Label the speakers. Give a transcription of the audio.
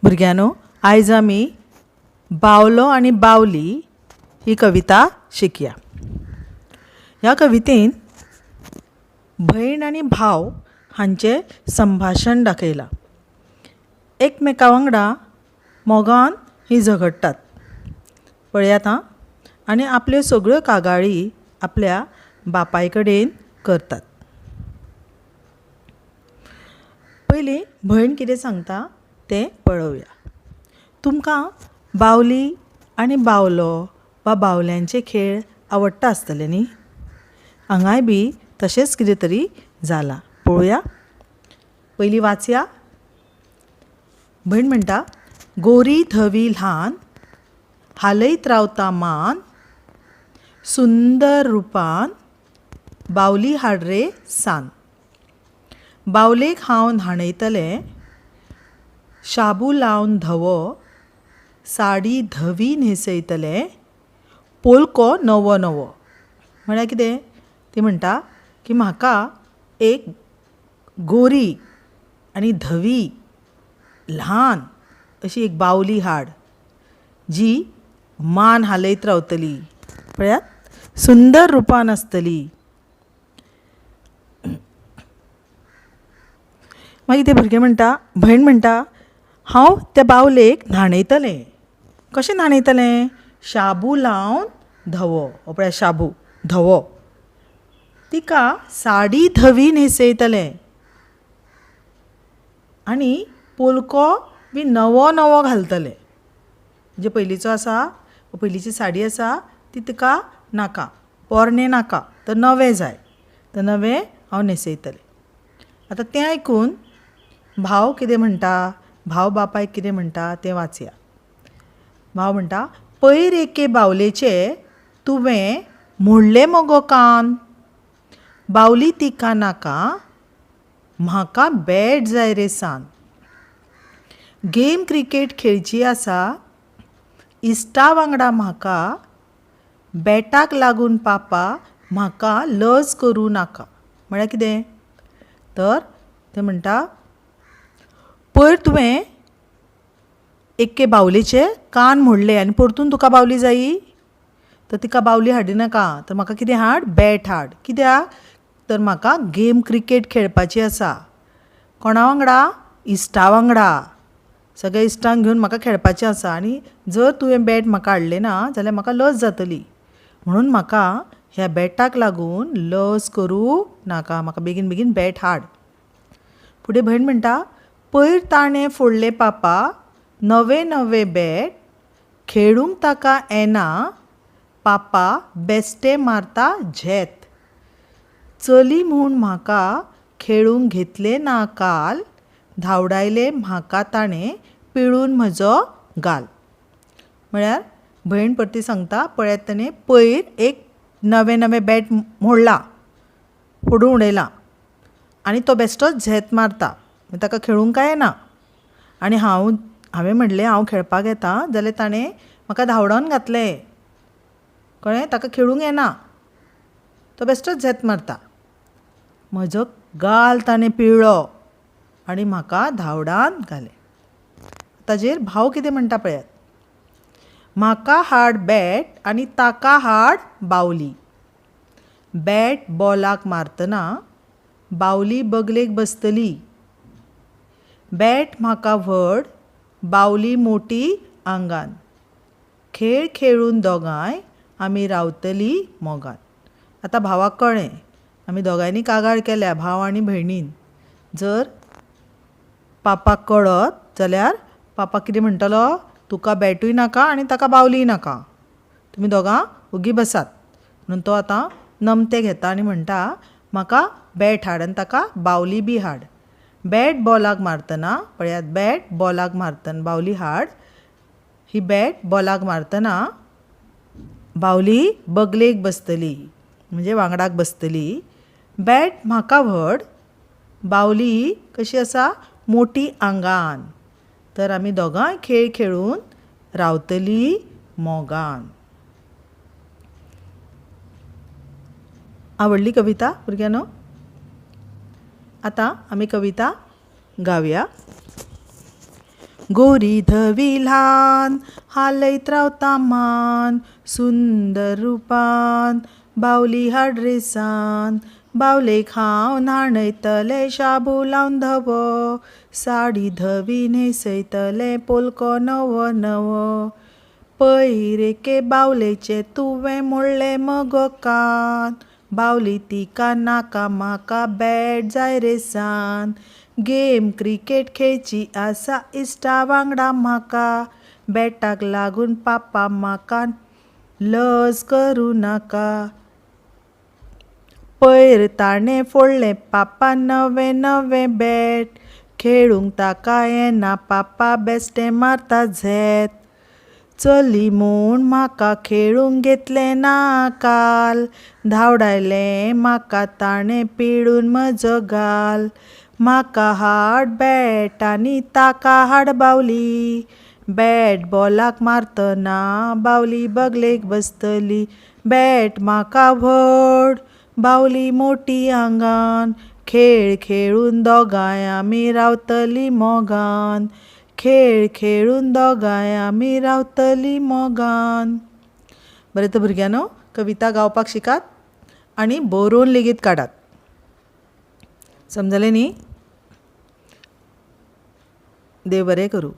Speaker 1: भुरग्यांनो, आयज आमी बावलो आनी बावली ही कविता शिकया. ह्या कवितेन भयण आनी भाव हांचें संभाशण दाखयलां. एकमेका वांगडा मोगान हीं झगडटात, पळयात आं, आनी आपल्यो सगळ्यो कागाळी आपल्या बापाय कडेन करतात. पयलीं भयण कितें सांगता तें पळोवया. तुमकां बावली आनी बावलो वा बावल्यांचे खेळ आवडटा आसतले न्ही? हांगाय बी तशेंच कितें तरी जालां, पळोवया. पयलीं वाचया. भयण म्हणटा, गोरी धवी ल्हान, हालयत रावता मान, सुंदर रुपान, बावली हाड रे सान. बावलेक हांव न्हाणयतलें, शाबू लावन धवो, साडी धवी न्हेसयतलें, पोलको नवो नवो. म्हळ्यार कितें? ती म्हणटा की म्हाका एक गोरी आनी धवी ल्हान अशी एक बावली हाड, जी मान हालयत रावतली, पळयात, सुंदर रुपान आसतली. मागीर ते भुरगे म्हणटा, भयण म्हणटा, हांव त्या बावलेक न्हाणयतलें. कशें न्हाणयतलें? शाबू लावन धवो, हो पळया शाबू धवो, तिका साडी धवी न्हेसयतलें आनी पोलको बी नवो नवो घालतलें. म्हणजे पयलींचो आसा, पयलींची साडी आसा ती तिका नाका, पोरणें नाका, तर नवें जाय, तर नवें हांव न्हेसयतलें. आतां तें आयकून भाव कितें म्हणटा, भाव बापायक कितें म्हणटा तें वाचया. भाव म्हणटा, पयर एके बावलेचे तुवें मोडले मगो कान, बावली तिका नाका, म्हाका बॅट जाय रे सान. गेम क्रिकेट खेळची आसा, इश्टा वांगडा म्हाका, बॅटाक लागून पापा म्हाका लज करूं नाका. म्हळ्यार कितें? तर ते म्हणटा, पयर तुवें एके बावलेचे कान मोडले आनी परतून तुका बावली जायी, तर तिका बावली हाडिनाका, तर म्हाका कितें हाड? बॅट हाड. कित्याक? तर म्हाका गेम क्रिकेट खेळपाची आसा. कोणा वांगडा? इश्टा वांगडा. सगळ्या इश्टांक घेवन म्हाका खेळपाचें आसा आनी जर तुवें बॅट म्हाका हाडलें ना जाल्यार म्हाका लज जातली, म्हणून म्हाका ह्या बॅटाक लागून लज करूं नाका, म्हाका बेगीन बेगीन बॅट हाड. फुडें भयण म्हणटा, पयर ताणें फोडलें पापा नवें नवें बॅट, खेळूंक ताका येना, पापा बेश्टें मारता झेत, चली म्हूण म्हाका खेळूंक घेतलें ना काल, धांवडायलें म्हाका ताणें पिळून म्हजो गाल. म्हळ्यार भयण परती सांगता, पळयात ताणें पयर एक नवें नवें बॅट मोडलां, फोडून उडयलां आनी तो बेश्टोच झेत मारता, ताका खेळूंक कांय येना, आनी हांवें म्हणलें हांव खेळपाक येता, जाल्यार ताणें म्हाका धांवडावन घातलें. कळ्ळें? ताका खेळूंक येना, तो बेश्टोच झेत मारता, म्हजो गाल ताणें पिळ्ळो आनी म्हाका धांवडावन घालें. ताजेर भाव कितें म्हणटा पळयात, म्हाका हाड बॅट आनी ताका हाड बावली, बॅट बॉलाक मारतना बावली बगलेक बसतली, बॅट म्हाका व्हड, बावली मोटी आंगान, खेळ खेळून दोगांय आमी रावतली मोगान. आतां भावाक कळ्ळें, आमी दोगांयनी कागाळ केल्या, भाव आनी भयणीन. जर पापाक कळत जाल्यार पापा कितें म्हणटलो? तुका बॅटूय नाका आनी ताका बावलीय नाका, तुमी दोगां ओगी बसात. म्हणून तो आतां नमतें घेता आनी म्हणटा, म्हाका बॅट हाड आनी ताका बावली बी हाड. बॅट बॉलाक मारतना, पळयात, बॅट बॉलाक मारतना बावली हाड, ही बॅट बॉलाक मारतना बावली बगलेक बसतली, म्हणजे वांगडाक बसतली. बॅट म्हाका व्हड, बावली कशी आसा? मोटी आंगान, तर आमी दोगांय खेळ खेळून रावतली मोगान. आवडली कविता भुरग्यांनो? आतां आमी कविता गावया. गोरी धवी ल्हान हालयत रावता मान सुंदर रुपान बावली हाड ड्रेसान बावलेक हांव न्हाणयतलें शाबू लावन धवो साडी धवी न्हेसयतलें पोलको नवो नवो पयर एके बावलेचें तुवें मोडलें मगो कान बावली तिका नाका म्हाका बॅट जाय रे सान गेम क्रिकेट खेळची आसा इश्टा वांगडा म्हाका बॅटाक लागून पापा म्हाका लज करूं नाका पयर ताणें फोडलें पापा नवें नवें बॅट खेळूंक ताका येना पापा बेश्टें मारता झेत चली म्हूण म्हाका खेळूंक घेतलें ना काल धांवडायलें म्हाका ताणें पिळून म्हजो गाल म्हाका हाड बॅट आनी ताका हाड बावली बॅट बॉलाक मारतना बावली बगलेक बसतली बॅट म्हाका व्हड बावली मोटी आंगान खेळ खेळून दोगांय आमी रावतलीं मोगान खेळ खेळून दोगांय आमी रावतलीं मोगान. बरें तर भुरग्यांनो, कविता गावपाक शिकात आनी बरोवन लेगीत काडात. समजलें न्ही? देव बरें करूं.